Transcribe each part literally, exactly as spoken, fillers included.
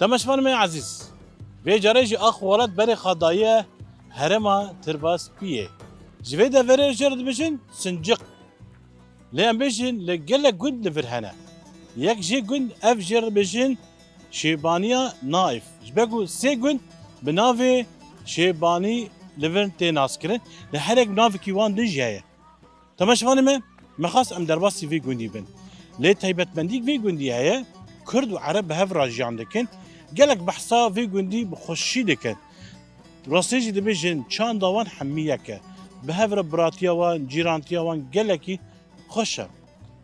Temaşevanê me ezîz, vê carê jî ax welat berê xwe daye herêma Tirbaspiyê. Ji vê deverê jê re dibêjin Sinciq. Lê em bêjin li gelek gund li vir hene. Yek jê gund ev jê re dibêjin Şêbaniya Naif. Ji ber ku sê gund bi navê Şêbanî li vir tê naskirin. Li her yek navekî wan din jî heye. Temaşevanê me, me xwest em derbasî vê gundî bin. Lê taybetmendîk vê gundî heye, Kurd û Ereb bi hev re jiyan dikin. Gelek behsa vê gundî bi xweşî dikin. Rastî jî dibêjin çanda wan hemî yek e. Bi hev re biratiya wan, cîrantiya wan gelekî xweş e.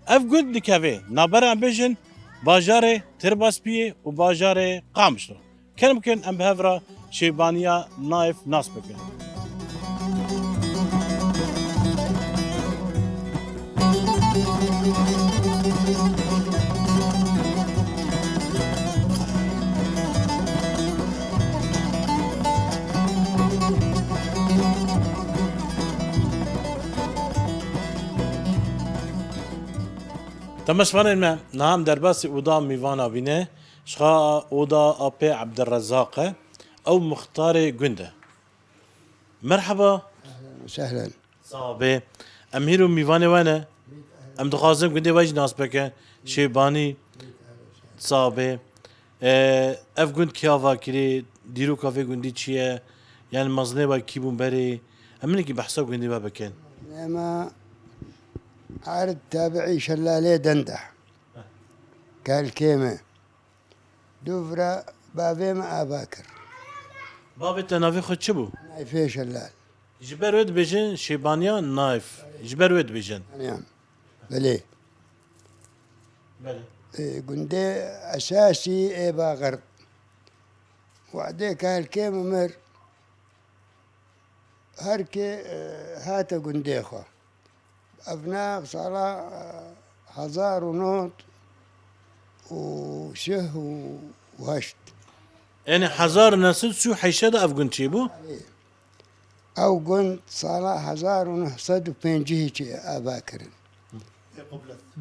Ev gund dikeve navbera em bêjin bajarê Tirbaspiyê û bajarê Qamişlo. Kerem bikin em bi hev re Şêbaniya Naif nas bikin. Temaşevanên me, niha em derbasî oda mîvana bîne. Ji xwe oda Apê Ebdirrezaq e. Ew muxtarê gund e. Merhaba. Ehlen û sehlen. Sax be. Em hîro mîvanê we ne. Em dixwazin gundê we jî nas bikin. Şêbanî. Sax be. E, ev gund kî ava kirî? Dîroka vê gundî çi ye? Yani mezinê we kî bûn berê? Em hinekî behsa gundê we bikin. Ema erd tabiî Şelalê Dendeh. Kelkê me. Dûvra bavê me ava kir. Bavê te navê xwe çi bû? Naifê Şelal. Ji ber wê dibêjin Şêbaniya Naif. Ji ber wê dibêjin. Belê. Belê. Ê, gundê esasî ê Baxird. Wehdê kelkê min mir, her kê, e, hate gundê xwe. Ev ne sala, e, hezar û nod û sih û heşt. Ênê hezar û neh sed û sî û heşt de ev gund çêbû? Ê. Ew gund sala hezar û neh sed û pêncî çê ava kirin.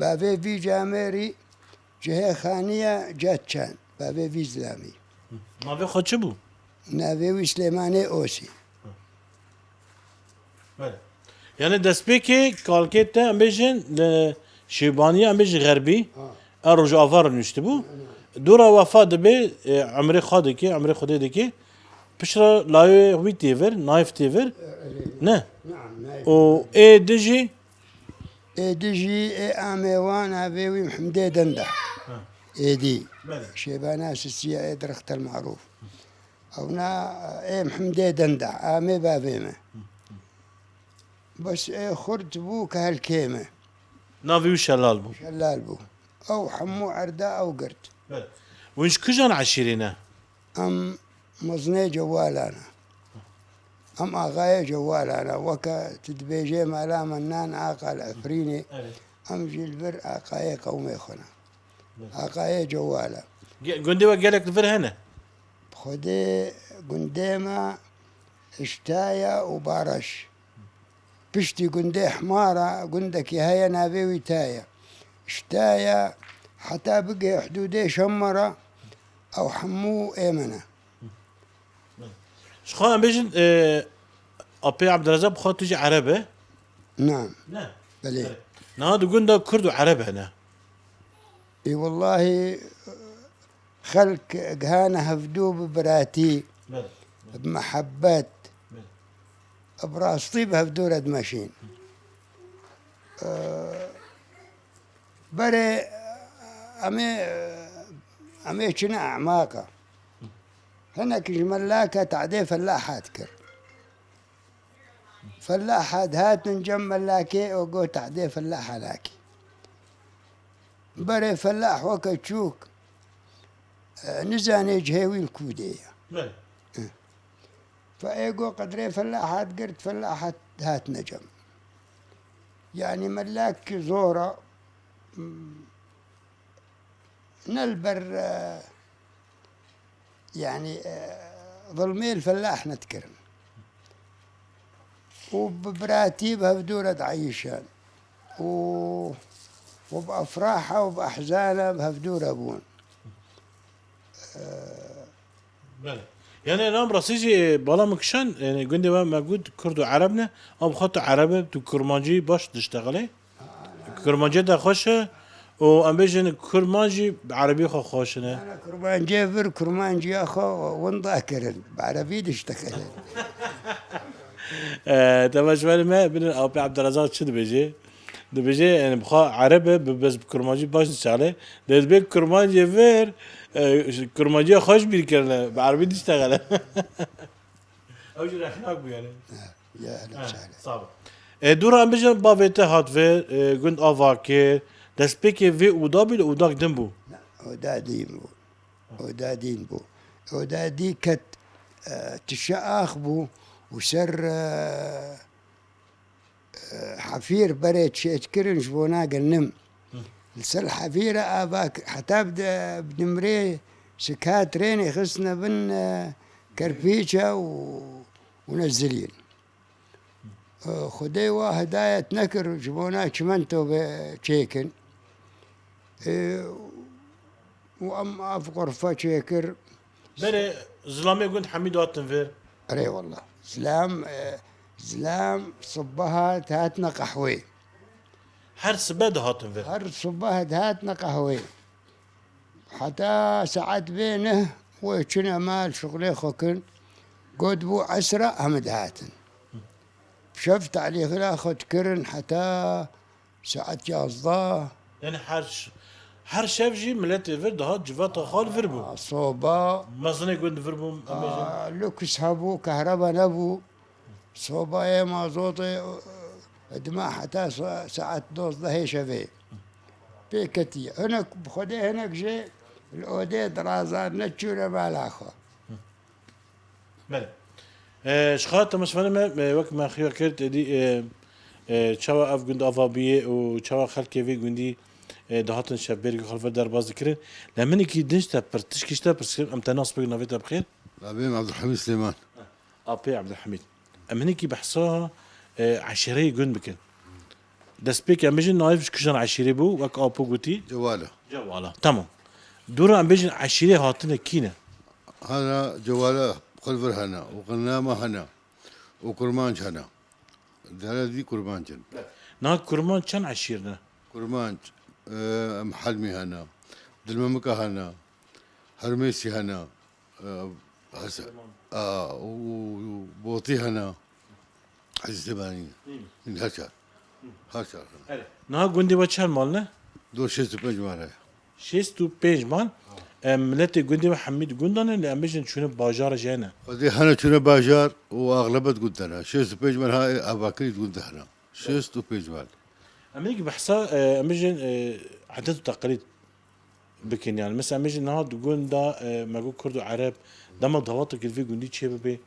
Bavê vî camêrî cihê xaniya Cetçan, bavê vî zilamî. Navê xwe çi bû? Navê wî Silêmanê Osî. Belê. Yani destpêkê kalkê te em bêjin li Şêbaniya em bêjin Xerbî. Ha. Er Rojava re nuştibû. Dora wefa dibe, e, emrê xwe dike, emrê Xwedê dike. Piştre layê wî tê vir, Naif tê vir. Ne? Naam, Naif. Û ê dijî? Ê dijî, ê amê wan, avê wî Mihemdê Denda. Ha. Êdî. Belê. Şêbana Sisiya, ê Dirxtel Marûf. Ewna ê Mihemdê Denda, amê bavê me. Bes ê xurt bû kehelkê me. Navê wî Şelal bû. Şelal bû. Ew hemû erda ew girt. Belê. Hûn ji kijan eşîrê ne? Em mezinê Cewalan e. Em axayê Cewalan e. Weke tu dibêjê Mela Mennan aqa li Efrînê. Evet. Em jî li vir aqayê qewmê xwe ne. Evet. Aqayê Cewal e. Ge-, gundê we gelek li vir hene? Xwedê gundê me Ştaya û Baraş. Piştî gundê Himara gundekî heye navê wî Taya. Ştaya heta bigê hidûdê Şemmara ew hemû ê me ne. Ji xwe em bêjin, e, Apê Ebdirezaq bi xwe tu jî Ereb e? Na. Ne? Belê. Belê. Niha di gunda Kurd û Ereb hene. Ê wellahî, xelk gihane hevdû bi biratî, Belê. Bi mehebet, Belê. Bi rastî bi hevdû re dimeşîn. Ee, berê em ê, em ê çine emaka. Hinek ji melaka tadê felahat kir. Felaha dihatin cem melakê û got, "Tehdê felaha nakî." Berê felah weke çûk, e, nizanê cihê wî li kûdê ye. Belê. Fe ê got, qedrê felaha digirt, felaha dihatine cem. Yanî melak zor e, ne li ber, e, yanî, e, zilmê li felah nedikirin. Û bi biratî bi hevdû re dieyîşin. Û, û bi efraha û bi ehzana bi hevdû re bûn. E, Belê. Yani, nam rastî jî, e, bala min kişand, yani, gundê we me got, Kurd û Ereb ne, ama xwe tu Ereb e, tu Kurmancî baş diştexilê. Kurmancî te xweş e, û em bêjin, Kurmancî bi Erebî xwe xweş ne. Ana Kurmancî vir, Kurmanciya xwe winda kirin, bi Erebî diştexilin. E, temaşevanê me, binin Apê Abdurezak çi dibêje? Dibêje, yani, bi xwe Ereb e, bi, bes bi Kurmancî baş diçale. Dê dibê Kurmancê vir, e, Kurmanciya xweş bîr kirine, bi Erebî diştexile. Ew jî rexnak bû, yani. Ya, hele Ha, çare. Sağ ol. E, dûra em bijin bavê te hat vir, e, gund ava kir, destpêkê vê oda bî, li odak din bû. Na, oda din bû. Oda din bû. Oda dî ket, e, tişe ax bû û ser, e, e, hefîr berê çêtkirin ji bona genim. Hı. Li ser hefîre ava k-, heta bi de-, bi nimrê sika trênê xistine bin, e, kerpîçe û, û nezilîn. E, Xwedê wa hidayet nekir ji bona çimento ve çêkin. E, û em av qorfa çêkir. Berê zilamê gund Hemîd hatin vir. Erê wallah. Zilam, e, zilam sibeha dihatine qehwê. Her sibe dihatin vir. Her sibeha dihatine qehwê. Heta saet bê neh wê çine mal şixulê xwe kin. Got bû esra em dihatin. Şev talîxira xwe dikirin heta saet yazdeh. Yani her ş-, her şev jî miletê vir dihat civata xwe li vir bû. A, soba. Mezinê gund vir bû, em bêjin. A, lûks hebû, kehreba nebû. Sobayê mazotê, e, dima heta sa-, saet dozdehê şevê. Pê ketî. Hinek, bi Xwedê hinek jê li odê dirazan neçûne mala xwe. Belê. E, ji xwe temaşevanê me, e, wek me xiya kir, êdî, e, e, çawa ev gund ava bûye û çawa xelkê vê gundî, e, dihatin şevbêrkê xwe li vir derbas dikirin. Lê min ikî din ji te pir, tişkî ji te pirs kir, em te nas bikin, navê te bi xêr? Navê min Abdulhamîd Silêman. Apê Abdulhamîd. Em hinekî behsa, e, eşîreyê gund bikin. Destpêkê em bêjin nayê ji kîjan eşîrê bû, wek Apo gotî? Cewala. Cewala. Tamam. Dûra em bêjin eşîrê hatine kî ne? Hana Cewala xwe li vir hene, û Qinama hene, û Kurmanc hene. Dere dî Kurmanc in. Niha Kurmanc çend eşîr ne? Kurmanc, e, em Helmî hene, Dilmemika hene, Hermêsî hene, e, Hese-, a, û, û Botî hene. Hecî Sêbanî. Hı. Her çar. Her çar hene. Erê. Niha gundê we çend mal ne? Do şêst û pênc mal heye. Şêst û pênc mal. E, miletê gundê we hemî di gundan e, lê em bêjin çûne bajara jê ne. Xwedê hene çûne bajar û axlebet gund hene. Şêst û pênc mal ha, e, avakirî gund hene. Şêst û pênc mal. Em ê behsa, e, em bêjin, e, edet û teqlîd bikin, yani. Mesela, em bêjin niha di gund de, e, me got Kurd û Ereb, dema dawatek li vê gundî çê bibe,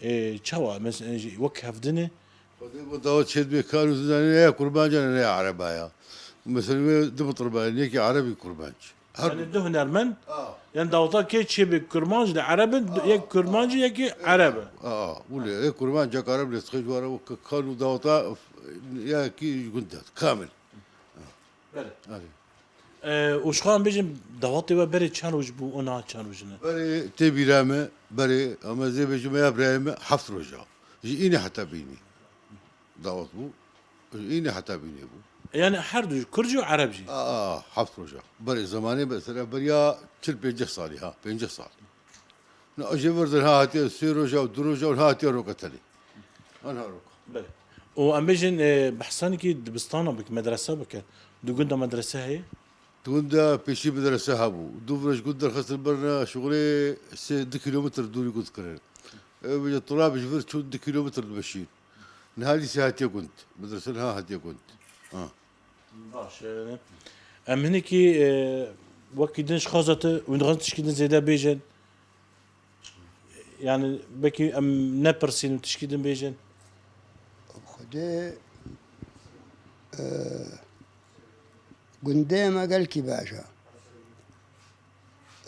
e, çawa? Mesela, e, wek hevdin e? Xwedê bo dawet çê dibe, kar û zanî ne ya Kurmanc e, ne ya Ereba ya. Mesela, wê du bitirba, yekî Ereb, yekî Kurmanc. Her Yani du hunermend, A. yani daweta kê çê bi Kurmanc li Ereb in, A, yek Kurmanc, a. yekî Ereb e. A, a, wile, ê Kurmanc, cek Ereb lê dixê ji wara, wek kar û daweta, f-, yekî ji gund de, kamil. Belê. Erê. E, û ji xwe em bêjin, dawetê we berê çend roj bû û niha çend roj ne? Berê tê bîra me, berê, em ez ê bêjim ya birayê me heft roj e. Ji înê heta bînî. Dawet bû. Ji înê heta bînê bû. Yani her du, Kurd jî û Ereb jî? A, a, heft roj e. Berê zemanê mesela beriya çil pênceh salî ha, pênceh sal. Na, ji vir de ha hatiye sê roja û du roja û ha hatiye roka tenê. Anha roka. Belê. Û em bêjin, e, behsanekî dibistana bike, medrese bike. Di gunda medrese heye? Di gunda pêşî medrese hebû. Du vir ji gund derxistin berna şixulê sê, du kîlometr dûrî gund kirin. Ew bêje tulab ji vir çûn du kîlometr dimeşîn. Niha lîsê hatiye gund. Medrese niha hatiye gund. Ha. Baş e. Em hinekî, e, wekî din ji xaza te, hûn dixwazin tişkî din zêde bêjin? Yani, belkî em nepirsîn û tişkî din bêjin? Xwedê, e, gundê me gelkî baş e.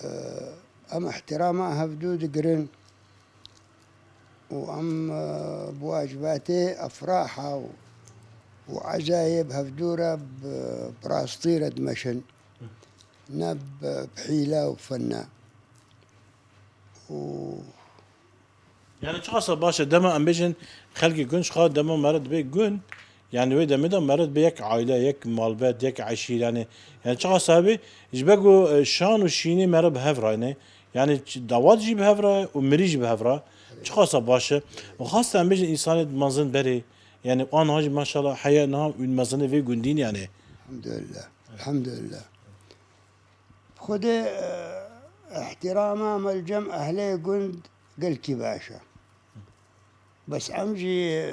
E, em îhtîrama hevdû digirin û em, e, bi wacibatê efraha û, û ezayê bi hevdû re bi, bi rastî re dimeşin, ne bi, bi hîle û fenne. û Yani çiqasa baş e, dema em bêjin xelkê gund, çiqa dema meriv dibe gund, yani wê demê de meriv dibe yek aile, yek malbet, yek eşîr, yani, yani çiqasa be, ji ber ku, e, şan û şînê meriv bi hev re ne, yani ç-, dawat jî bi hev re û mirî jî bi hev re, çiqasa baş e. Û xasten em bêjin însanê mezin berê, yani aniha jî maşallah heye niha û mezinê vê gundî ne yani. Elhamdülillah. Elhamdülillah. Xwedê, e, îhtîrama me li cem ehlê gund gelkî baş e. Bes em jî,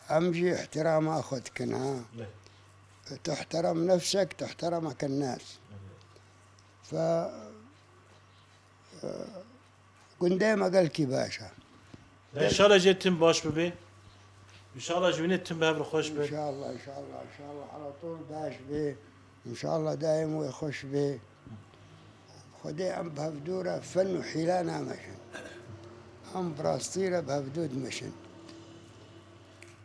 em jî îhtîrama xwe dikin, ha. Lê. Tuhterem nefsek, tuhteremeke nas. Fe, e, Gundê me gelkî baş e. De înşallah jê tim baş bibe. Înşallah ji wînê tim bi hev re xweş be. Înşallah, înşallah, înşallah ala tol baş be. Înşallah daîm wê xweş be. Xwedê em bi hevdû re fen û hîla nameşin. Em bi rastî re bi hevdû dimeşin.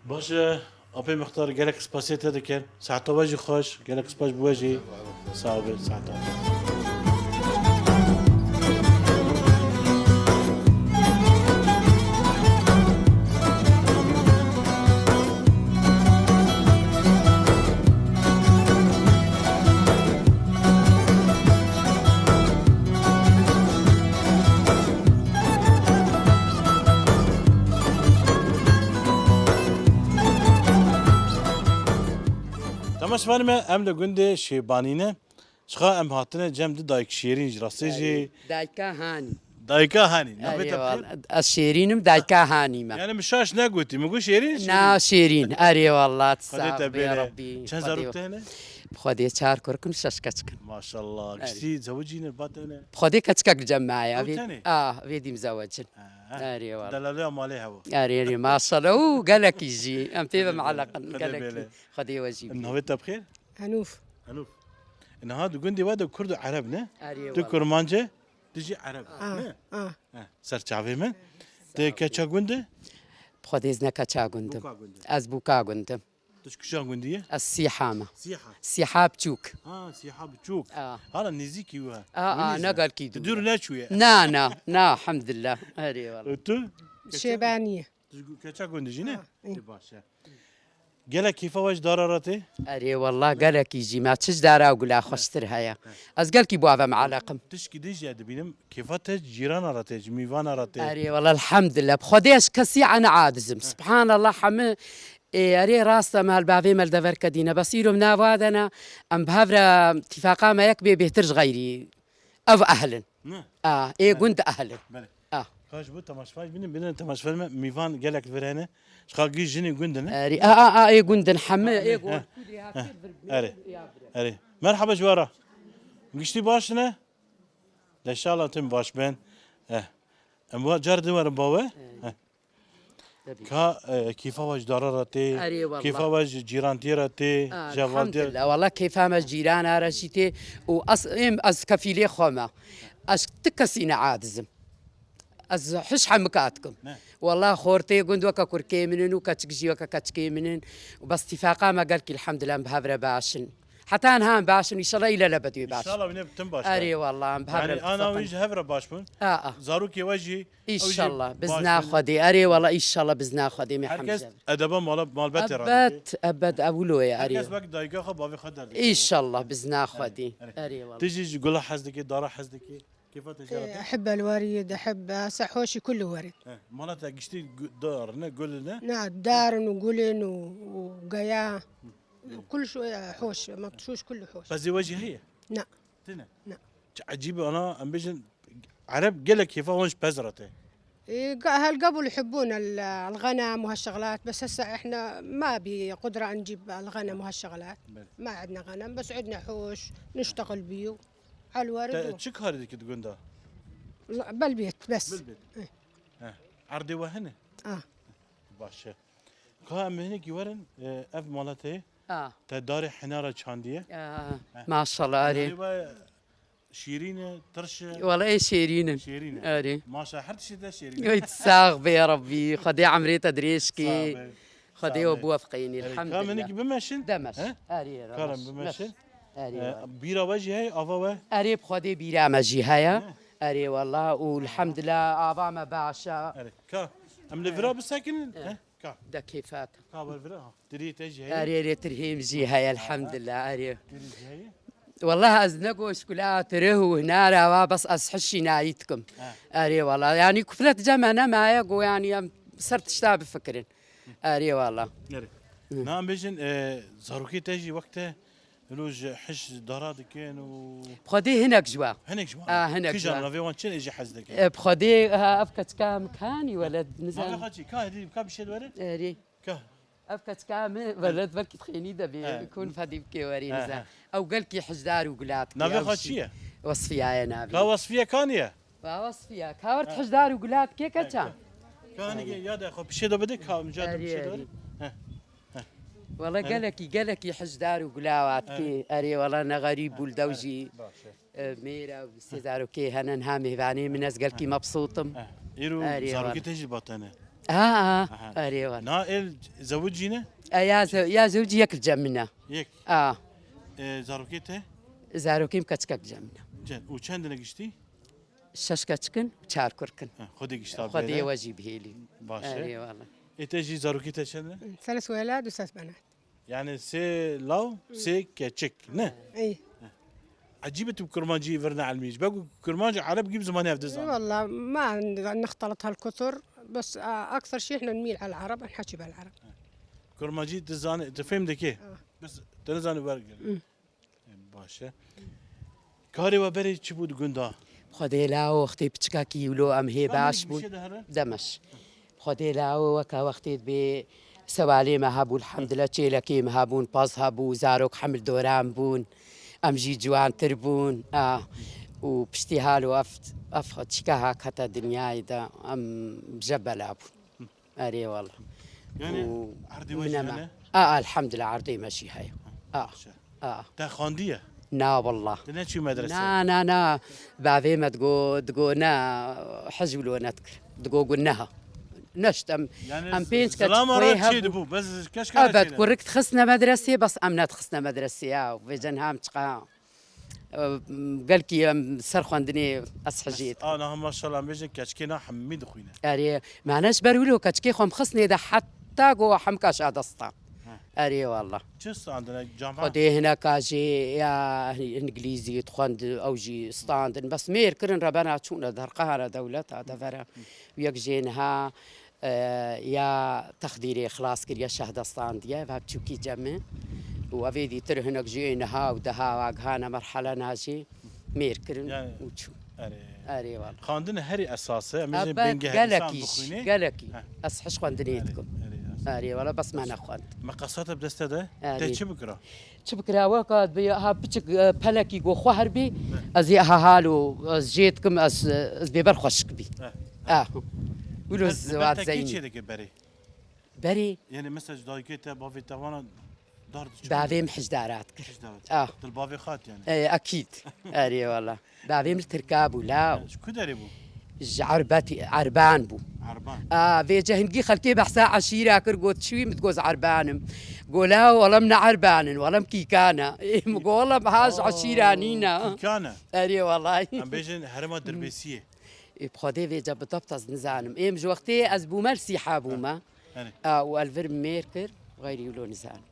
Baş e, Apê Mixtar, gelek spasiyê te dikin. Seheta we jî xweş, gelek spas bi we jî. Sağ ol, seheta we. Temaşevanê me, em li gundê Şêbanî ne. Çiqa em hatine cem du dayik Şêrîn jî, rastê jî. Dayika Hanî. Dayika Hanî. Navê te bi xêr? Erê wala. Ez Şêrîn im, dayika Hanî me. Yani min şaş negotî, min got Şêrîn, Şêrîn. Na, Şêrîn. Erê wala, tu sax bî, Rebbî. Çend zarok te hene? Bi Xwedê çar kurk in, şeş keçik in. Maşallah. Erê. Giştî zewicî ne, ba te ne? Bi Xwedê keçikek li cem me ye. Ew tenê? Ah, vê dîm zewecin. Ha. Erê wala. Delaleya malê hewa. Erê, erê, maşallah. Û gelekî jî. Em pê ve meeleq in. Gelekî. Xwedê we jî bî. Navê te bi xêr? Henûf. Henûf. Niha di gundê we de kurd û ereb ne? Erê wala. Tu kurmanc e, tu jî ereb e, ne? Ah. Heh, ser çavê min. Tu keça gund e? Bi Xwedê ez ne keça gund im. Boka gund e. Ez boka gund im. Tu ji kîjan gundî ye? Ez Sîha me. Sîha. Sîha biçûk. Ha, Sîha biçûk. Ah. Hala nêzîkî we. Ah, ah, ne gelkî dûr. Dûr neçûye. Na, na, na, elhamdulillah. Erê wala. Û tu? Şêbanî ye. Tu ji gu-, keça gundî jî ne? Ha, ê. Ê, baş e. Gelek kêfa we ji dara re tê? Erê wala gelekî jî me çi ji dara û gula xweştir heye. He. Ez gelkî bi ava meeleq im. Tişkî din jî ez dibînim, kêfa te ji cîrana re tê, ji mîvana re tê. Erê wala elhamdulillah. Bi Xwedê ez ji kesî ne aciz im. He. Subhanallah hemî, ê, erê rast e me li bavê me li deverke dîne. Bes îro em nava de ne, em bi hev re tîfaqa me yek bê bêhtir ji xeyrî. Ev ehl in. Ne? A, ê gund ehl in. Belê. A. Ka ji bo temaşevan bînin, bînin temaşevan me mîvan gelek li vir hene. Ji xwe gî jinên gund in, ne? Erê, a, a, a, ê gund in, heme, ê gund. Erê. Erê. Merhaba ji we re. Giştî baş ne? De inşallah tim baş ben. Eh. Em wa car din werin bawe. Erê. Eh. Ka, e, kêfa we ji dara re tê, erê, wala. Kêfa we ji cîrantiyê re tê, ji hevaltiyê re. Elhamdulillah, wala kêfa me ji cîrana re jî tê û ez, êm, ez kefîlê xwe me. Ez ti kesî ne aciz im. Ez hiş hemika dikim. Ne. Wala xortê gund weke kurkê min in û keçik jî weke keçikê min in. Û bes tîfaqa me gelkî elhamdulillah em bi hev re baş in. Heta niha em baş in, înşallah îlelebet wê baş. Înşallah wîne bi tim baş. Erê wala, em bi hev re. Yani ana wî ji hev re baş bûn. A, a. Zarokê we jî Înşallah, bizna Xwedê. Erê wala, înşallah, bizna Xwedê, me hemî jî. Herkes edeba mala-, malbetê radike. Ebed, ebed, ew wilo ye, erê. Herkes wek dayika xwe bavê xwe derdikeve. Înşallah, bizna Xwedê. Erê, erê. Erê wala. Tu jî ji gula hez dike, dara hez dike. Kêfa te jî re tê? أحب الورد، أحب، هسه حوشي كله ورد. He, mala te giştî gu-, dar ne, gul ne? Na, dar û gul û, û geya. Kul şoy hoş, mexşûş kul hoş. Pezê we jî heye? Na. Tine? Na. Çi ecîb e, ana, em bêjin, Ereb gelek kêfa wan ji pez re tê. إيه، ق-، هالقبل يحبون ال-، الغنم وهالشغلات، بس هسه إحنا ما بي قدرة نجيب الغنم وهالشغلات. بلى. ما عندنا غنم، بس عندنا حوش نشتغل بيه على الورد. Te و-، çi karî dikî di gunda? لا، بالبيت بس. Bilbêt. إيه. Heh. Erdê we hene? Ah. Baş e. Ka em hinekî werin, e, ev mala te ye. Ah. Te darê hinara çandiye. Ah, heh. Maşallah, erê. Hinarê we şîrîn e, tirş e? Wala ê şêrîn in. Şêrîn e. Erê. Maşallah, her tiştê te şêrîn e. Ey, sax bê Rebbî. Xwedê emrê te dirêj kê. Sax be. Xwedê we biwefqînî. Erê, elhamdulillah. Ka hinekî bimeşin? Demeş. He? Erê, karin bimeşin. Erê, e, wala. Bîra we jî heye, ava we? Erê, bi Xwedê bîra me jî heye. He. Erê wela û elhamdulillah ava me baş e. Erê. Ka. Em li vira bisekinin. He. Ka. De kêfat. Ka ber vira. Ha. Dirî te jî heye. Erê, erê, tirhêm jî heye, elhamdulillah, erê. Dirî jî heye. Wela ez ne goşkula tirih û hinara wa, bes ez hişî nayî dikim. Ha. Erê wela. Yanî kuflet cem me nemaye, go yanî em ser tişta bifikirin. Erê wela. Erê. Hı. Na em bêjin, e, zarokê te jî wek te Hilo ji hiş dara dikin û Xwedê hinek ji we. Hinek ji we? A, hinek ji we. Kijan navê wan çi ne jî hez dikin? E, bi Xwedê, ha, ev keçika min kanî weled, nizam. Navê xwe çi? Ka hêdî, ka bi şêd werin? Erê. Ka. Ev keçika min weled belkî dixênî de bê. He. Kun fedî bikê werî nizam. He, he. Ew gelkî hijdar û gulat. Navê xwe çi ye? Wasfiye ye navê. Ka Wasfiye kanî ye? Wa Wasfiye. Ka wert hijdar û gulat kê keça? Ka hinekê ya de xwe pişê de bide, ka min ca de pişê de werin. He. Wele gelekî, gelekî hijdar û gulawa dikê. Erê wele ne xerîb bû li dew jî. Baş e. E, mêr e û sê zarokê hene niha mêvanê min ez gelkî mebsût im. Îro zarokê te jî ba te ne? Ha, ha, erê wele. Na el zewicî ne? E, ya ze-, ya zewicî yek li cem min e. Yek. A. E, zarokê te? Zarokê min keçikek li cem min e. Û çend ne giştî? Şeş keçik in, çar kurk in. He, Xwedê gişta bêre. Xwedê we jî bihêlî. Baş e. Erê wele. Ê te jî zarokê te çend ne? Seles wela du ses bene. Yani sê law, sê keçik, ne? Ey. Ecîb e tu kurmancî vir neelmî. Ji ber ku kurmanc û ereb gî bi zimanê hev dizane. Wela ma nextelit hal kutur, bes, a, ekser şî hine nmîl el ereb, nehekî bel ereb. Kurmancî dizane, tu fêm dikê. Ah. Bes tu nizane wergere. Baş e. Karê we berê çi bû di gunda? Xwedê lawo wextê piçikekî wilo em hê baş bûn. Demeş. Xwedê lawo weke wextê dibê sewalê me hebû, elhamdulillah, çêlekê me hebûn, paz hebû, zarok hemil doran bûn. Em jî ciwantir bûn. A, û piştî halo ev, ev çîka ha kete dinyayê de em je bela bûn. Erê wela. Yani erdê we jî hene? A, elhamdulillah, erdê me jî heye. A. Baş e. A. Te xandiye? Na wela. Te neçî medrese? Na, na, na. Bavê me digo, digo ne, hej wilo nedikir. Digo gun neha. Neşt em, em pênc keçik wê hebû. Çêdibû, bes keşka. Evet, kurik dixistine medresê, bes em nedixistine medresê ya. Vêcen ham çiqa. Gelkî em ser xwendinê ez hejê dikim. Ana, maşallah, em bêjin keçikê na hemî dixwîne. Erê, mane ji ber wilo keçikê xwe em xistnê de heta go hemka şadestan. He. Erê wala. Çi standine cama? Xwedê hineka jê ya Îngilîzî dixwend, ew jî standin. Bes mêr kirin rebena çûne derqehana dewleta devera. Yek jê niha e, ya texdîrê xilas kiriye, şeh destandiye, va biçûkî cem e. Û evê dîtir hinek jî ê niha û deha wa gihane merhele na jî mêr kirin û çû. Erê. Erê wala. Xwendin herî esas e. Em ê bingehê gelekî jî, gelekî. Ez hiş xwendinê dikim. Erê wala, bes me nexwend. Me qesate bi deste de. Te çi bikira? Çi bikira weka bi ha piçik, e, pelekî go xwe her bî, ez ê ha halo, ez jê dikim, ez, ez bêber xweşik bî. Eh. Ah. Wilo ez ber te kî çê dike berê? Berê? Yani mesela ji dayikê te, bavê te vana dar diçû? Bavê min hijdarat kir. Hijdarat. Ah. Dil bavê xat yani. E, akîd. Erê wala. Bavê min li Tirka bû, la. Ji ku derê bû? Ji Erbetî, Erban bû. Erban. A, vêce hingî xelkê behsa eşîra kir, got, "Çi wî?" Min digot, "Ez Erban im." Go, "La, wala em ne Erban in, wala em Kîkan e." Ê, min go, "Wala em ha ji eşîra nîne." Kîkan e. Erê, wala. Em bêjin herêma Dirbêsiyê. Ê, bi Xwedê vêce bi debt ez nizanim. Ê, min ji wextê ez bûme li Sîha bûme. Erê. A, û elvir mêr kir, xeyrî wilo nizanim.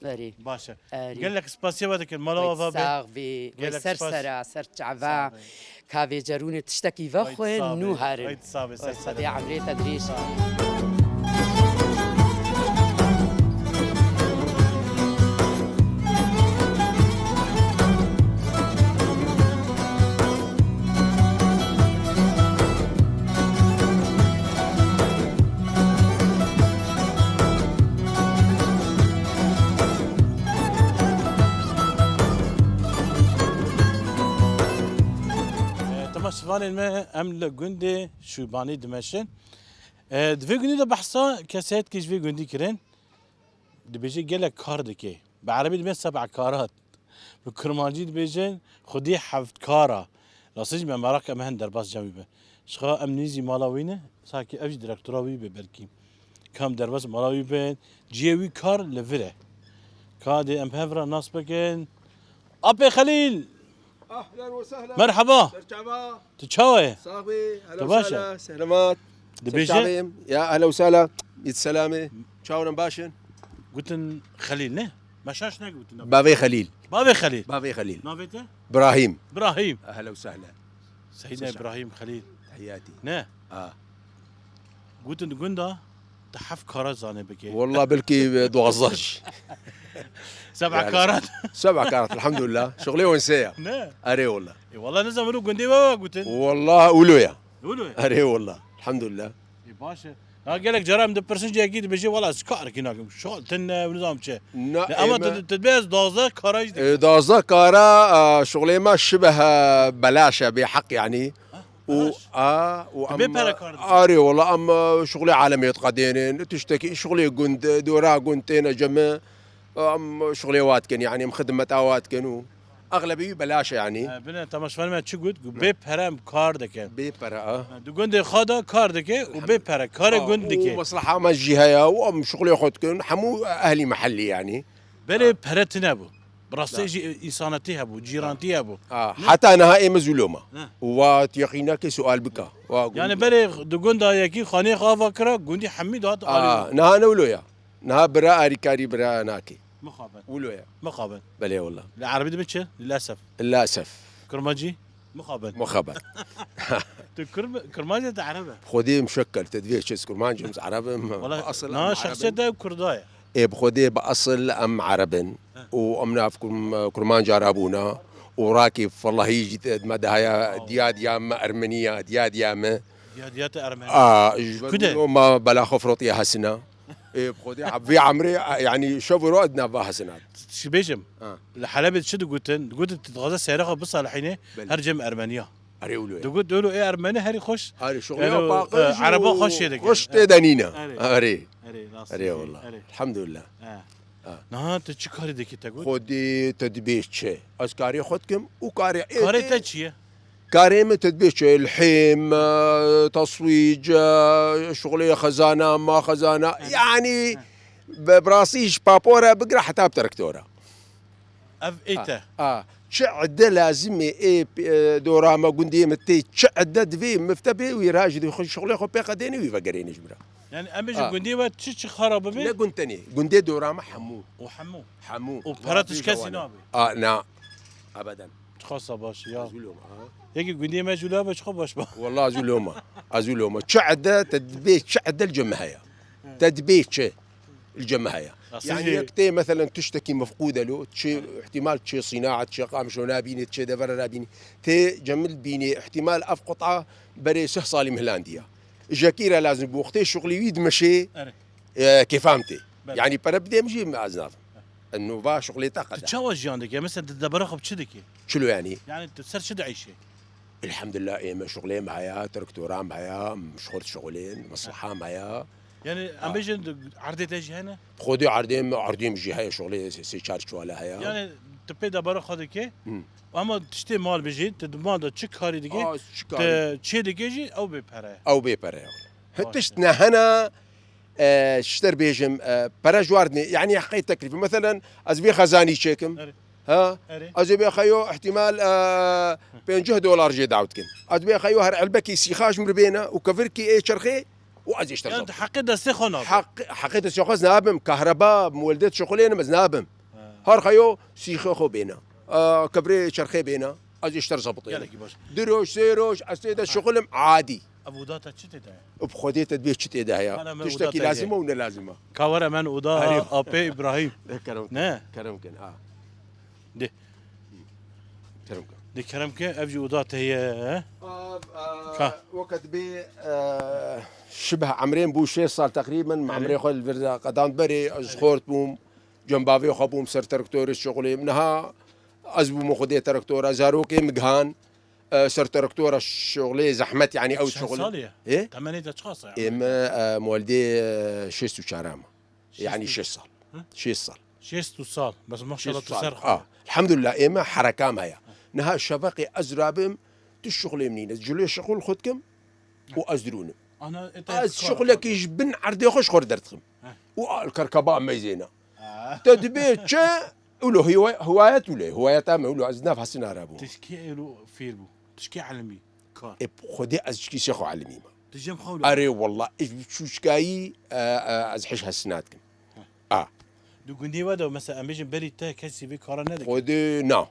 Erê. Baş e. Erê. Gelek spasiya we dikin. Mala we va be. Sax bî. Gelek ser spas. Sera, ser çava. Sax bî. Ka vê cerûnê tiştekî vexwin, nû herin. Haydi sax bî, ser sera. Xwedê emrê te dirêj. Sax bî. E, temaşevanên me, em li gundê Şûbanî dimeşin. E, di vê gundî de behsa kesayetî ji vê gundî kirin. Dibêje gelek kar dike. Bi erebî dibê seb'a karat. Bi kurmancî dibêjin xwedî heft kara. Rastî jî me meraq e, em hin derbas cem wî be. Ji xwe em nêzî mala wî ne, sakî ev jî direktora wî be belkî. Ka em derbas mala wî bin, cihê wî kar li vir e. Ka dê em hev re nas bikin. Apê Xelîl! Ahlen ve sehlen. Merhaba. Serçava. Tu çawa ye? Sax bî. Ehlen ve sehlen. Selamat. Dibêje? Serçavê em. Ya ehlen ve sehlen. Ît selamê. Çawan baş in? Gutin Xelîl ne? Me şaş negutin. Bavê Xelîl. Bavê Xelîl. Bavê Xelîl. Navê te? Brahîm. Brahîm. Ehlen ve sehlen. Seyîdna Serçava. Îbrahîm Xelîl. Heyatî. Ne? Ha. Gutin di gunda tu heft kara zanê bikê. Wallah belkî, e, duwazdeh jî. Seba Yani, karat. Seba karat, elhamdülillah. Şuxulê wan sê ya. Ne? Erê wallah. E, wallah nizam wilo gundê we gutin. Wallah wilo ya. Wilo ya? Erê wallah. Elhamdülillah. E, baş e. Ya gelek cara em dipirsin cihekî dibêje, "Wala ez karekî nakim. Şuxul tune, nizam çi." Na, Ne, ama ême tu, tu dibê ez duwazdeh kara jî dikim. E, duwazdeh kara, a, şuxulê me şibeh, e, belaş e, bê heq yani. Ha, û, belaş. A, û Tu bê em, pere kar dikî. Arê wala em, e, şuxulê alemê diqedênin. Tiştekî şuxulê gund, dora gund têne cem, e, em şuxulê wa dikin, yani em xidmeta wa dikin û exlebî wî belaş e yani. E, bine temaşevanê me çi got? Got, Hı. bê pere em kar dikin. Bê pere, a. Ha, di gundê xwe de kar dike û bê pere. Karê A, gund û dike. Mesleha me jî heye û em şuxulê xwe dikin. Hemû ehlî mehellî yani. Belê Ha. pere tune bû. Bi rastî Ha. jî însanetî hebû, cîrantî hebû. Ha, Ne? heta niha ê min zû loma. Ne. Û wa tu yeqîn nake sual bika. Wa Yani gund- berê di gunda yekî xanê xwe ava kira, gundî hemî dihat A, alî. Niha ne wilo ya. Niha bira arîkarî bira nake. Mixabin. Wilo ya. Mixabin. Belê wala. Li erebî dibê çi? Lilesef. Lilesef. Kurmancî? Mixabin. Mixabin. Tu kurm-, kurmancî te ereb e? Xwedê muşekkel, te divê çi, kurmancî, em ereb im. Wala, Bi asıl na em şexsiyet ereb im. de kurda ye. Ê bi Xwedê bi asıl em ereb in. He. Û em nav kurm-, kurmanc arabûna. Û rakî fellahî jî te me dahaya Aw. diya diya me ermenî ya, diya diya me. Diya diya te ermenî. A, ji ber Kude? wilo me bela xwe firotiye hesina. Ê, bi Xwedê, vê emrê, yani, şev û roj di nav va hesina. Çi bêjim? Ha. Li Helebê çi digutin? Digutin, tu dixwaze seyra xwe bisalihînê, Belê. her cem Ermeniya. Erê wilo ya. Digot, wilo ê Ermenî herî xweş. Erê, şuxulê Elo, paqij e, ereba û xweş jê dike. xweş tê denîne. Erê. Erê. Erê, rastî Erê jî. wala. Erê. Elhamdülillah. He. Ha. Niha tu çi karî dikî te got? Xwedê te dibê çi? Ez karê xwe dikim û karê ê Karê te- te çi ye? Karê min te dibê çi? Lhêm, e, teswîc, e, şuxulê xezana, ma xezana. Evet. Yani, Evet. bi, bi rastî ji papora bigire heta bi traktora. Ev ê Ha, te. ha. Çi ede lazim e, ê, e, dora me gundê min tê, çi ede divê mifte bê, wî ra jî divê xwe şuxulê xwe pê qedêne, wî vegerêne ji min re. Yani em bêjin Ha. gundê we çi çi xara bibe? Ne gund tenê, gundê dora me hemû. O hemû. Hemû. O pera tişt kesî nabe. A, na. Ebeden. Çiqasa baş ya. Ez wilo me, ha. Yekî gundê me jûla be çiqa baş ba. Wallah ez wilo me. Ez wilo me. Çi ede, te dibê çi ede li cem heye. Te dibê çi li cem heye. Aslında Yani şey yek tê, meselen, tiştekî mefqûd e lo, çi ihtimal çi sînaet, çi qamşo nabînê, çi devera nabînê. Tê cemil bînê, ihtimal ev qut'a berê sih salî mihlandiya. Jekî re lazim bû, wextê şuxlî wî dimeşê, Erê. e, kêfam tê. Belê. Yani pere bidê min jî ez navim. Eno va şuxlê te Tu qede. çawa jiyan dike? Mesela tu debara xwe bi çi dike? Çilo yani? Yani tu ser çi dieyşê? Elhamdülillah, ê me şuxlê me heye, traktora me heye, em ji xwe dişuxulên, mesleha me heye. Yani Ha. em bêjin erdê te jî hene? Xwedê erdê me, erdê me jî heye, şuxlê sê, sê çar çuwale heye. Yani tu pê debara xwe dike, Hı. ama tiştê mal bijî, tu di mal de çi karî dike, Aa, çi karî? tu çê dike jî ew bê pere. Ew bê pere ye. Baş Tişt e. ne hene, e, ji te re bêjim, e, pere ji war dinê, yani heqê teklîfê. Meselen, ez vê xezanî çêkim. Erê. Ha? Erê. Ez ê bê xeyo ihtimal, e, pêncî dolar jê daw dikin. Ez bê xeyo her elbekî sîxa ji min re bêne û kevirkî ê çerxê û ez ê ji te re Yani zab tu heqê destê xwe nabe. Heq-, heqê destê xwe ez nabim. Kahreba, muweldet şuxulênim ez nabim. Ha. Her xeyo sîxê xwe bêne. E, kevirê çerxê bêne. Ez ê ji te re zebitênim. Gelekî baş. Du roj, sê roj, ez tê de şuxulim adî. Ev oda te çi tê de? Bi Xwedê te dibê çi tê de heye. Bana me oda Tiştekî te lazim e û ne lazim e. Ka were men oda Erê. Apê Îbrahîm. De kerem kin. Ne? Kerem kin, ha. De. Kerem kin. De kerem kin, ev jî oda te ye, he? Ev, e, Ka. weke dibê, e, şibeh emrê min bû şêst sal teqrîben, me Erê. emrê xwe li vir de qedand berê, ez Erê. xort bûm, cembavê xwe bûm, ser traktorê şuxulê min. Niha ez bûme xwedê traktora, zarokê min gihan, e, ser traktora şuxulê zehmet, yani ew Çend şuxulê. salî ye? Ê? Temenê te çiqas e? Ê me, e, muwelidê, e, şêst û çar e me. Şêst û Yani şêst sal. Hı? Şêst sal. Şêst û sal. Bes maşallah Şêst tu sal. ser xwe. A, elhamdülillah, ê me hereka me heye. Niha şeveqê ez rabim, tu şuxulê min nîne. Cilê şuxul xwe dikim û ez dirûnim. Ana, e, te Ez kar şuxulekî xwe. ji bin erdê xwe ji xwe re derdixim. Heh. Û al kerkeba meyzêne. Ah. Te dibê çi? Ulo hiwa-, hiwayet ulo, hiwayeta me ulo, ez nav hesina re bû. Tişkî êlo fêr bû. Tişkî elimî. Kar. E, xwedê ez tişkî şêxo elimî me. Tijim xew lo. Erê wallah, ez bi çûçkayî, e, e, ez hiş hesina dikim. Heh. A. Di gundê we de mesela em bêjin berî te kesî vê kara nedike. Xwedê na.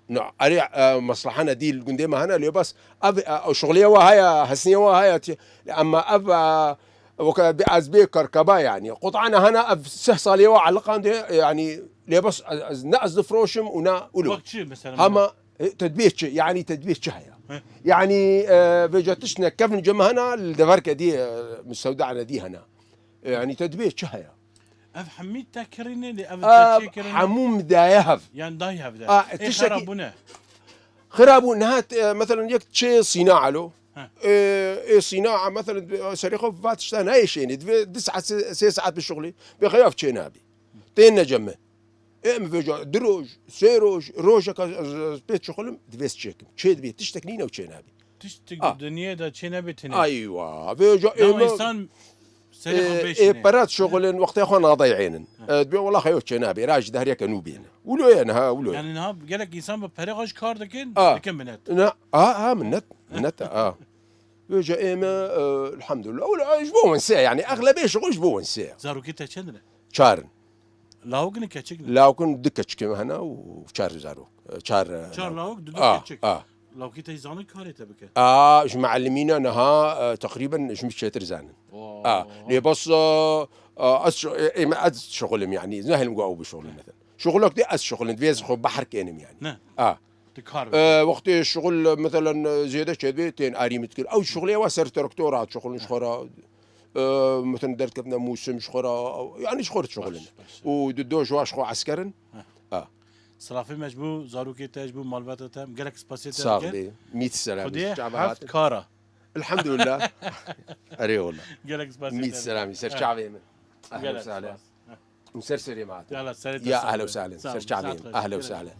Na, erê, e, meslahane dî li gundê me hene, lê bes ev, e, şuxulê we heye, hesniyê we heye, tî-, ema ev, e, weke bi ez bê kerkeba, yanî, qutane hene, ev sih salê we eliqandê, yanî, lê bes ez, ez, ne ez difroşim û ne ulo. Bak çi mesela? Hema, e, tedbîr çi, yanî tedbîr çi heye? He. Yanî, e, vêca tiştine kevin cem hene, li deverke dî, e, misewdane dî hene. E, yanî tedbîr çi heye? Ev hemî te kirîne, lê ev Ev te çê kirîne? Hemû min daye hev. Yan dayî hev de. A, Ê, tiştekî xera bûne. Xira bû, niha, e, meselen yek çê sîna alo. He. E, ê sîna, meselen, serê xwe va tişta nayê şênê. Divê du saet, sê, sê saet bi şuxulî. Bê xeyaf çê nabî. Tên necem me. Ê, em vêca du roj, sê roj, rojeka ez, ez pê şuxulim, divê ez çêkim. Çê dibê, tiştek nîne û çê nabî. Tiştek Ah. di dinyê de çê nebê tenê. Aywa, vêca Dema ême, însan serê xwe ê, pêşîne. Ê peret şuxulin, wextê xwe nadayênin. Ha. E, dibê wela xeyo çê nabê, raj de her yeke nû bêne. Ulo ye niha, ulo ye. Yani niha gelek însan bi perê xwe ji kar dikin, Ah. dikin minet. Ne, a, a, minnet, minnet, a. Vêca ême, e, elhamdulillah. Ulo, ji bo wense, yani, exlebê şuxul ji bo wense. Zarokê te çend ne? Çar in. Lawik ne, keçik ne? Lawik in, du keçikê me hene û çar zarok. Çar, Çar lawik, du, du a, keçik. A. Lawikê te zanin karê te bike? A, ji mealimîna niha, e, teqrîben ji min çêtir zanin. Oo. A, lê bes, e, e, ez şi-, e, ê me ez şixulim, yanî, ez nehêlim ku ew bişixulin, mesela. Şixulek dê ez şixulin, divê ez xwe behr kênim, yanî. Ne. A. Di kar E, wextê şixul, meselen, zêde çêdibê, tên arî min dikir. Ew şixulê wa ser traktora şixulin ji xwe re. E, meselen, derkevne mûsim ji xwe re, yanî ji xwe re şixulin. Baş, baş. Û di do ji wa ji xwe esker in. Heh. Ha. Silafê me ji bo zarokê te, ji bo malbata te, gelek spasê te Sağ dikin. Bê. Mît selam. Xwedê çava heft hatin. Kara. Elhamdülillah. Erê wala. Gelek spasê te Mît dikin. Selamî, ser Heh. Çavê min. Ehlen Gelek sahlen. Spas. Heh. Ser serê me hatin. Yala, serê te Ya sağ ehlen ol. Sahlen, Sağ ser ol, çavê sağ min. Ol. Ehlen Gelek. Sahlen.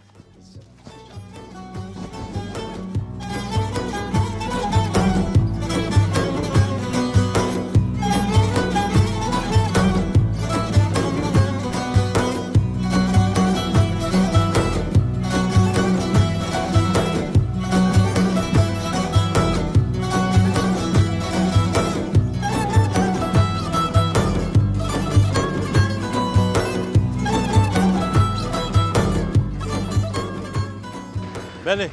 Belê.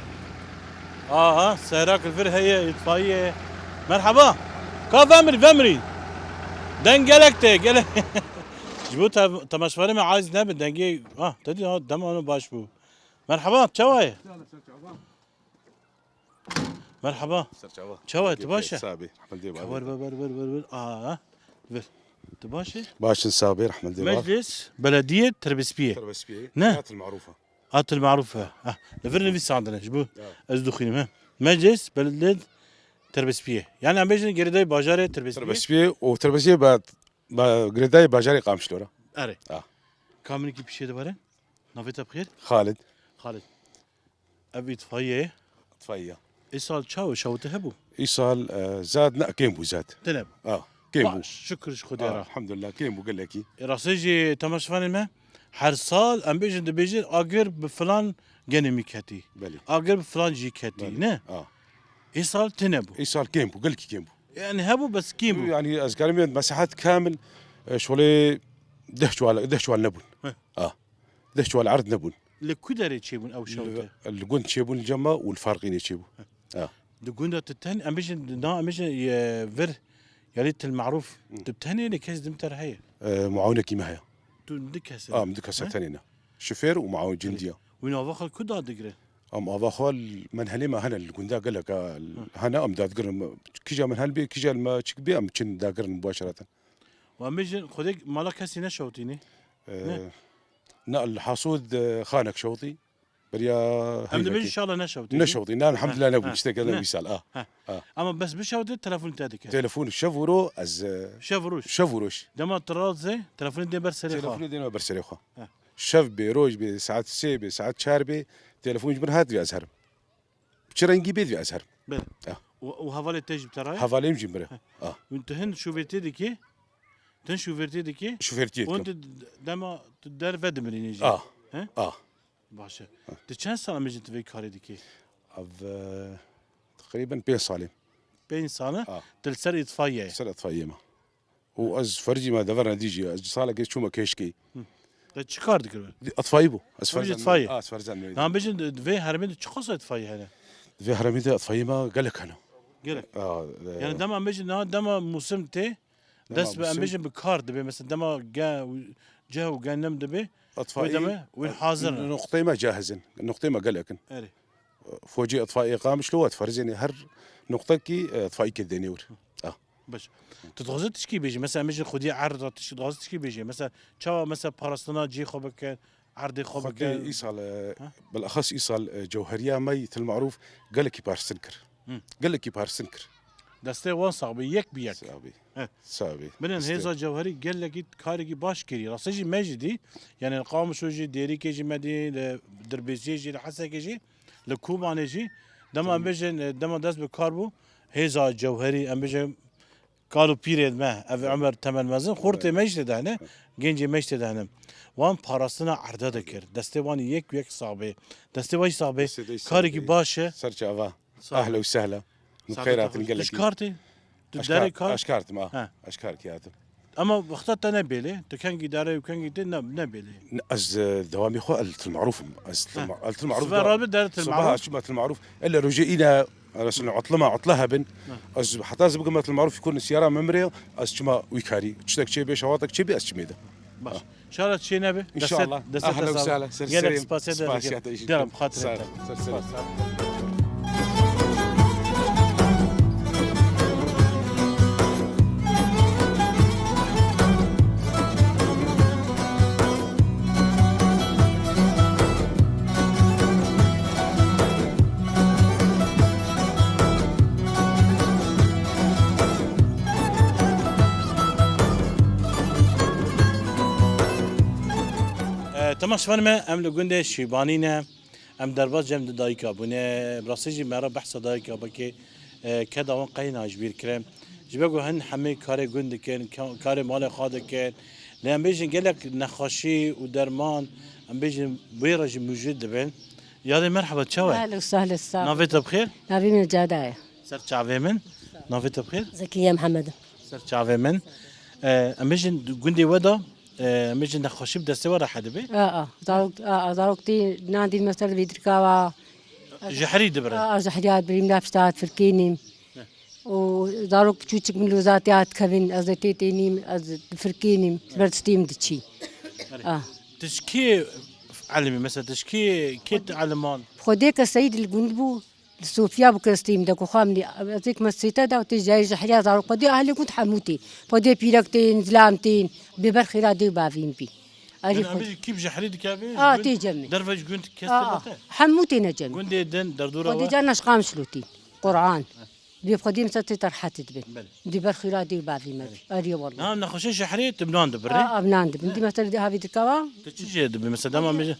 Aha, sehrak li vir heye, îtfaiye. Merheba. Ka vemirî, vemirî. Deng gelek tê, gelek. Ji bo te-, temaşevanê me aciz nebin, dengê, ah, te dî, ha, dema baş bû. Merheba, çawa ye? Merheba. Ser çava. Çawa ye, tu baş e? Sabê, Ehmed Dê Ka ver, ver, ver, ver, ver, ver. Aa, ver. Tu baş e? Başin sabê, Ehmed Dê Meclis Belediye Terbespiyê. Terbespiyê. Ne? Hatil marufa. Hatil marufa. Ha. Li vir nivîsandine ji bo Ya. ez dixwînim, he. Meclis Belediye Terbespiyê. Yani em bêjin girêdayî bajarê Terbespiyê. Terbespiyê û Terbespiyê be, be girêdayî bajarê Qamişlo re. Erê. Ha. Ka minikî pişê de were? Navê te bi xêr? Xalid. Xalid. Ev îtfaiye ye? Îtfaiye. Îsal çawa şewite hebû? Îsal, e, zad ne, kêm bû zad. Tune bû. A, kêm bû. Baş, şikir ji Xwedê A, re. Elhamdulillah, kêm bû gelekî. E, rastî jî temaşevanên me, her sal em bêjin, dibêjin, agir bi filan genimî ketî. Belê. Agir bi filan jî ketî, Belê. ne? A. Îsal tune bû. Îsal kêm bû, gelekî kêm bû. Yani hebû, bes kêm bû. Yani ez karim mesehet kamil, e, şolê deh çuwal, deh çuwal nebûn. Heh. A. Deh çuwal erd nebûn. Li ku derê çêbûn ew şewite? Li, li gund çêbûn li cema û li Farqînê çêbû. Ha. Di gunda tu ten-, em bêjin, na, em bêjin, e, vir, yanî Til Marûf, Hı. tu tenê lê kes din ter heye? E, muawinekî me heye. Tu du kes e? A, em du kes e, He? tenê ne. Şofêr û muawin Belê. cindiya. Wî nava xwe ku da digre? Em ava xwe li menhelê me hene, li gunda gelek e, Hı. hene, em dagirin. Kîja menhel bê, kîja li me çik bê, em çin dagirin mubaşereten. Û em bêjin, Xwedê mala kesî neşewtînî? E, Ne? ne, li Hasûd, e, xanek şewtî. Beriya Em heyvekê. dibêjin inşallah neşewtî. Neşewtî. Ne, elhamdülillah Ha, nebû. ha, Tiştek ne. ne wîsal. Ah, Ha. ah. Ama bes bişewtî, telefon te dike. Telefon şev û ro ez, e, Şev û roj. şev û roj. Dema tu razê, telefonê dê ber serê xwe. Telefonê dê ber serê xwe. Ha. Şev bê, roj bê, saet sê bê, saet çar bê, telefon ji min hat vê ez herim. Çi rengî bê divê ez herim. Belê. Ah. Û, û hevalê te jî bi te re ye? Hevalê min jî bi min re. Heh. Ah. Û tu hin şofertiyê dikî? Tu hin şofertiyê dikî? Şofertiyê Û dikim. tu d-, dema tu derve dimirînî jî? Ah. He? A. Baş e. Di çend sal em bêjin tu vê karê dikî? Ev, e, teqrîben pênc salê. Pênc sal e? A. Tu li ser îtfaiye ye? Ser îtfaiye me. Û ez fercî me dever nedî jî. Ez salekê çûme kêşkê. Hı. Te çi kar dikir? Di-, îtfaiyê bû. Ez Fercî ferzen îtfaiyê. A, ez ferzen me. Nan bêjin di, di vê herêmê de çiqas îtfaiyê hene? Di vê herêmê de îtfaiyê me gelek hene. Gelek. A, e, Yani dema em bêjin, na dema mûsim tê, Dema dest bi, em mûsim. bêjin bi kar dibe. Mesela dema ge-, cih û genim dibe, Îtfaiyê, wê deme wê hazir e. Nuqteyê me cahiz in. Nuqteyê me gelek in. Erê. Focê îtfaiyê Qamişlo we diferzêne her nuqtekî, e, îtfaiyekê dêne wir. Ah. Baş. Tu dixwazî tişkî bêjî? Mesela em bêjin xwedî erd re tişkî, dixwazî tişkî bêjî? Mesela çawa mesela parastina cihê xwe bikin, erdê xwe bikin? Xwedî îsal, e, Ha? bilexas îsal, e, cewheriya me yî Til Marûf gelekî parastin kir. Hı. Gelekî parastin kir. Destê wan sax be, yek bi yek. Sax be. He. Sax be. Binin Destê. Hêza Cewherî gelekî karekî baş kirî. Rastî jî me jî dî. Yani Qamişlo jî, Dêrikê jî me dî, li Dirbêsiyê jî, li Hesekê jî, li Kobanê jî. Dema em Tamam. bêjin, e, dema dest bi kar bû, Hêza Cewherî, em bêjin kal û pîrên me, ev Tamam. Emer temel mezin, xortê Tamam. me jî tê de hene, Tamam. gencê me jî tê de hene. Wan parastina erde dikir. Destê wan yek yek sax be. Destê wan jî sax be. Destê de sax Karekî be. baş e. Ser çava. Sağ ol. Ehla û sehla. Min Sağ xeyr ol. hatin gelekî. Tu ji kar tê? Tu Aşkar, derê kar? aşkar tim, ha. Ha. Aşkar ki hatim. Ama wexta te ne bêlê, tu kengî derê û kengî tê ne, ne bêlê. Ne, ez, e, dewamî xwe el Til Marûf im. Ez Til Ha. Ma-, el Til Marûf Sibe da-, rabe derê Til sibe Marûf? ha çima Til Marûf. Elle rojê îne, mesela, utlima, utla hebin. Ha. Ez heta ez bigim el Til Marûf, yekun siyara memre, ez çima wî karî. Tiştek çê bê, şewatek çê bê, ez çimê de. Baş. Şara çê nebe. İnşallah. Deste, deste Ahlen ve sağlık. Sahlen. Ser Gelek sereyim. Spasiya da Spasiya dikim. da işin. Derim, xatirê Sağ te. ol. Ser sereyim. Spas. E, temaşevanê me, em li gundê Şîbanî ne. Em derbas cem di dayika bûne. Bi rastî jî me re behsa dayika bike, e, keda wan qeyna ji bîr kire. Ji ber ku hin hemê karê gund dikin, ka-, karê malê xwe dikin. Lê em bêjin gelek nexweşî û derman, em bêjin wê re jî mûcid dibin. Yadê merheba, çawa? Ehlen û sehlen, sağ ol. Navê te bi xêr? Navê min Cada ye. Ser çavê min. Navê te bi xêr? Zekiye Mihemed. Ser çavê min. E, em bêjin gundê we de, e, em bêjin nexweşî bi destê we re hedibe? A, a. Zarok, a, a, zarok tê nan dîn mesela vê dirkawa. Jehrî dibirin? A, a, jehriya dibirîm, lafşta hat firkênîm. Heh. Û zarok çûçik min lozatiya dikevin, ez ê tê tênîm, ez difirkênîm, Heh. ber distêm diçî. Erê. A. Tu ji kê elimî? Mesela tu ji kê, kê tu eliman? Xwedê ke Seyîd li gund bû, Li Sofiya bi Kiristî min de ku xwe min, ez êk me sête de tê jayê jehriya zarok xwedê ahlê gund hemû tê. Xwedê pîrek tên, zilam tên, bêber xêra dê û bavîn bî. Erê Yani xwedê. Em bêjin kî bi jehrî dikeve, A, ji gund, tê cemê. derve ji gund kes A, a. tê bete. Hemû têne cemê. Gundê din, derdora Xwedê we. Can naşqam şilotîn. Quran. Bê xwedê min ser tê terhet dibin. Belê. Dê ber xêra dê û bavî me bî. Erê wallah. Na, nexweşe jehrê tu bi nan dibirê? A, a, bi nan dibin. Dê mesela dê havî dikawa. Tu çi jê dibî? Mesela dema bêje.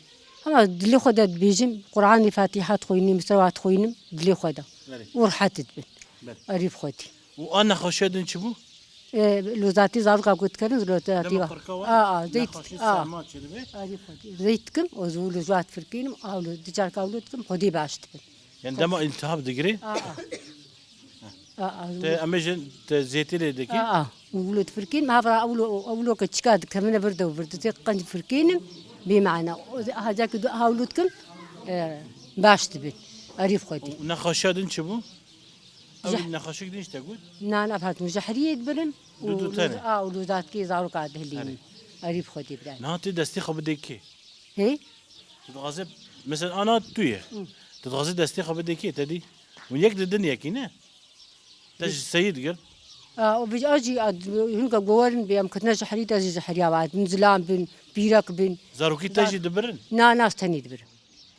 Ama dilê xwe de dibêjim, Qur'anê Fatiha dixwînim, selawat dixwînim, dilê xwe de. Belê. Û rehet dibin. Belê. Erî bi xwe dî. Û a nexweşiya din çi bû? E, lozatî zaroka ku dikerin, lozatî Dema wa. qirka wa A, a, zeyt, nexweşî a. serma çêdibe. Erî bi xwe dî. Zeyt dikim, o zû lozat firkînim, a, lo-, di carka wilo dikim, xwedî baş dibin. Yani dema iltihab digirê? A, a. A, a, Te em bêjin te zêtî lê dikî? A, a. Wilo difirkînim, havra ewlo, ewlo ke çika dikevine vir de vir de, zê qenc firkînim, bê mana. O zê aha ca ke du hawlo dikim, e, baş dibin. Erî bi xwe dî. Û nexweşiya din çi bû? Ew Jeh- nexweşik din ji te got? Na, na, ev hatin jehriyê dibirin. Du, û du tene. A, û lozat kê zaroka dihilînin. Erê. Erî bi xwe dî birayê. Niha tê destê xwe bidê kê? Hê? Tu dixwazî, mesela ana tu ye. Hı. Tu dixwazî destê xwe bidê kê, te dî? Hûn yek didin yekî, ne? Te ji seyî digir? A, o bi-, a jî, a, hinka gowerin bê, em ketine jehrî de jî jehriya wa. Min zilam bin, pîrek bin. Zarokî te Zar- jî dibirin? Na, na, ez tenê dibirim.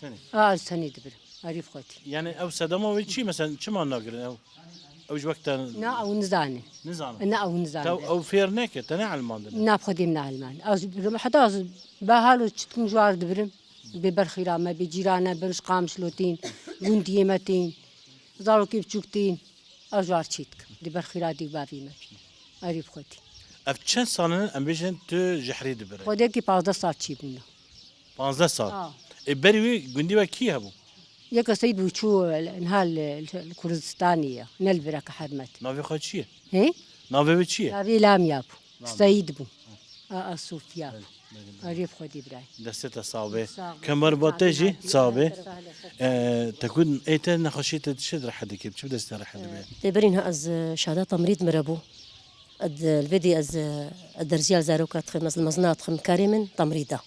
Tenê. A, ez tenê dibirim. Erî bi xwe dî. Yani ew sedema wê çi? Mesela çima nagirin ew? Ew ji wek te Na, ew nizane. Nizane? Na, ew nizane. Te ew fêr neke, te neelimandine? Na, bi xwe dê min neelimand. Ez, heta ez, be halo çi dikim ji war dibirim. Bê ber xîra me, bê cîrane bin, ji Qamişlo tên, gundiyê me tên, zarokê biçûk tên, ez ji war çê dikim. Dê ber xîra dê û bavê me bî. Erê bi xwe dî. Ev çend sal in em bêjin tu jehrê dibire? Xwedê kî pazdeh sal çêbûne. Panzdeh sal. Ha. E, berî wî gundî we kî hebû? Yeka Seyîd bû çû, e, niha li, li, li Kurdistanê ye. Ne li vir e ke Hermet. Navê xwe çi ye? Hê? Navê wê çi ye? Navê Lamya bû. Lamya. Seyîd bû. A, a, Sofya. Belê, belê, belê. Arê bi Xwedê birayê. Destê te sax be. Sax be. Kemer ba te jî sax be. Sax be. E, te ku ê te nexweşiyê te çi rehet dike? Çi bi destê te rehet dibe? Tê berî niha ez, e, şehadeta mirîd mire bû. Ed, li vê dî ez, e, ed derziya li zaroka dixim, ez li mezina dixim, karê min temrîd e.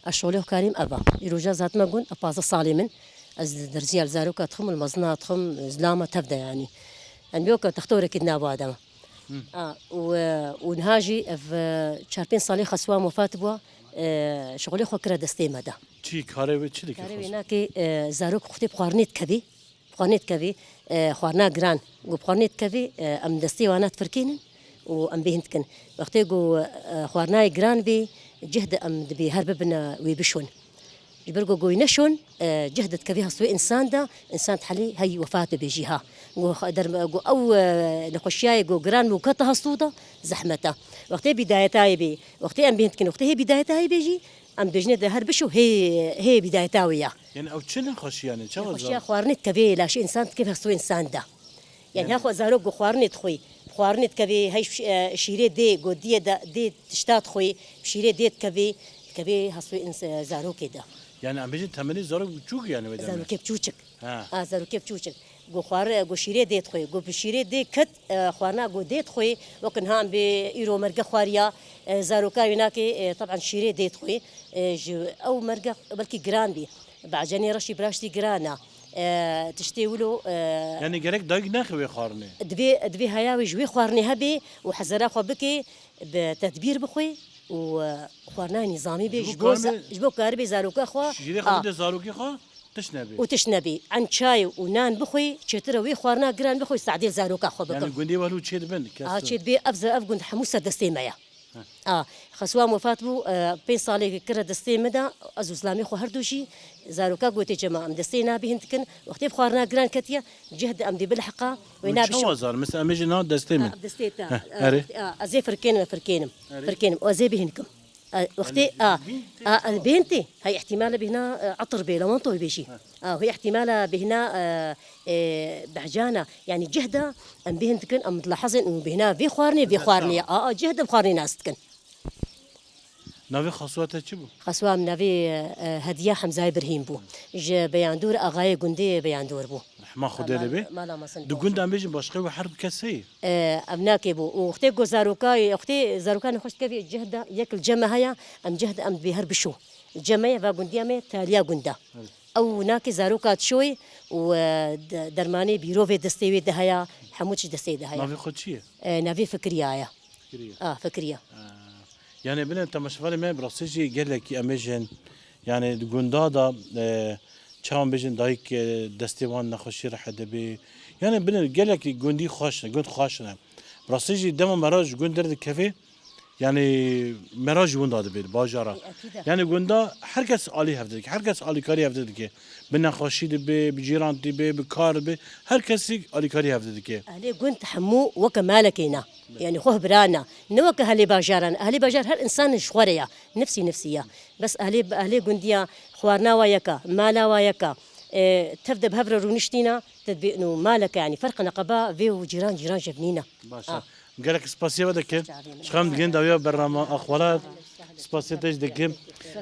Ez şolê xwe karê min ev e. Îroja ez hatime gund, e, pazdeh salê min. Ez derziya li zaroka dixim û li mezina dixim, zilama tev de yanî. Em yok e, textorekî di nava de me. A, û, e, û niha jî ev, e, çar pênc salê xeswa min wefat bû, e, şolê xwe kire destê me de. Çi karê wê çi dike? Karê wê nake, e, zarok xwe tê bi xwarinê dikevî. Xwarinê dikevî, e, xwarina giran. Ku bi xwarinê dikevî, e, em destê wana difirkênin û em bêhn dikin. Wextê ku, e, xwarinayê giran bê, cih de em dibê her bibine wê bişon. Ji ber ku goy neşon, e, cih de dikevî hestûyê însan de, însan dihelî hey wefat bibê jî ha. Ku xwe derm-, ku ew, e, nexweşiyayê ku giran bû kete hestû de, zehmet e. Wextê bîdayetayê bê, wextê em bêhn dikin, wextê hê bîdayetayê bê jî, em bêjinê de her bişo hê, hê bîdayeta wê ya. Yani ew çi nexweşiyan e? Çawa Nexweşiya zor? Xwarinê dikevê, laşê însan dikevê hestû însan de. Yani Yani her xwe zarok ku xwarinê dixwî, xwarinê dikevê, hey şî-, e, şîrê dê, ku diyê de, dê tişta dixwî, şîrê dê dikevê, dikevê hestû ins-, e, zarokê de. Yani em bêjin temenê zarok biçûk yani wê demê. Zarokê biçûçik. Ha. A, zarokê biçûçik. Ku xwar-, ku şîrê dê dixwî, ku bi şîrê dê ket, e, xwarina ku dê dixwî, wek niha em bê îro merge xwariya, e, zaroka wî nake, e, taban şîrê dê dixwî. E, ji ew merge belkî giran bî. Bacenê reşî biraştî giran e. E, tiştê wilo, e, Yani gerek dayik nexe wê xwarinê? Divê, divê haya wê ji wê xwarinê hebê û hezera xwe bike, bi tedbîr bixwê û, e, xwarina nîzamî bê, Ji bo ji bo za-, karibê ji bo karibê zaroka xwe. Şîrê xwe A. bide zarokê xwe, tişt nebê. Û tişt nebê. An çay û nan bixwê, çêtir e wê xwarina giran bixwê, sadê zaroka xwe bikin. Yani gundê we lû çê dibin, kes A, çê dibê, ev ze-, ev gund hemû ser destê me ye. A, xeswa min wefat bû, e, pênc salê kire destê min de, ez û zilamê xwe her du jî, zaroka gotê cema, em destê nabîhin dikin, wextê bi xwarina giran ketiye, cih de em dê bilheqa, wê Min nabî çawa şo-, zar? Mesela em ê jî na destê min. A, destê te, Heh, e, erê. a, ez ê firkênim, e, firkênim. Erê. Firkênim, ez ê bihînkim. E, wextê, Yani a, bîn tê a, çawa? Bîn tê, hey ihtimale bihna, e, etir bê, lewanto bê jî. Heh. A, hê ihtimala bêhna, e, e, behcana, yani cih de em bêhn dikin, em dilahezin û bêhna vê xwarinê, vê Vê xwarinê, xwarinê. a, a, cih de bi xwarinê nas dikin. Navê xaswa te çi bû? Xaswa min navê, e, Hediya Hemzayê Birhîm bû. Ji Beyandor, axayê gundê Beyandor bû. Rehma Xwedê lê bê. Mala, mala mesin Di bû. gund em bêjin başqe we her kes heye? E, ev nake bû. Û wextê ku zaroka, wextê zaroka nexweş dikevê cih de, yek li cem me heye, em cih de em dibê her bişo. Cem me ye, va gundiya me, taliya gund e. Evet. Ew nake zaroka dişoyê û, e, de-, dermanê bîrovê destê wê de heye, hemû çi destê de heye. Navê xwe çi ye? E, navê Fikriya ye. Fikriya. A, Fikriya. E, yani bine temaşevanê me bi rastî jî gelekî em bêjin. Yani di gunda da, e, çawan bêjin dayik, e, destê wan nexweşî rehet dibe. Yani bine gelekî gundî xweş ne, gund xweş ne. Bi rastî jî dema mera ji gund derdikeve, Yani mera ji winda dibe, bajara. Ê, ekîd e. Yani gunda her kes alî hevdî dike, her kes alîkarî hevdî dike. Bi nexweşî dibe, bi cîran dibe, bi kar dibe, her kesî alîkarî hevdî dike. Ehlê gund hemû weke malekê ne. Yani xwe birana. Ne weke ehlê bajaran. Ehlê bajar her însan ji xwe re ya. Nifsî nifsî ya. Bes ehlê, ehlê gundiya xwarina wa yeka, mala wa yeka. E, tev de bi hev re rûniştîna, te dibê û maleke yani ferq neqeba vê û cîran cîran jevnîne. Baş e. Ah. Gelek spasiya we dikim. Ji xem digin dawiya bernama Axwalat. Spasiya te jî dikim.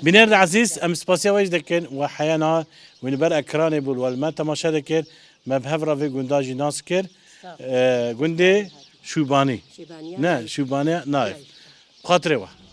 Bîner de ezîz, em spasiya we jî dikin. We heya niha wî li ber ekranê bû, we li me temaşe dikir. Me bi hev re vê gunda jî nas kir. Sağ ol. Ee, gundê Şûbanî. Şîbaniye. Ne, Şûbaniye nayê. Nayê. Xatirê we.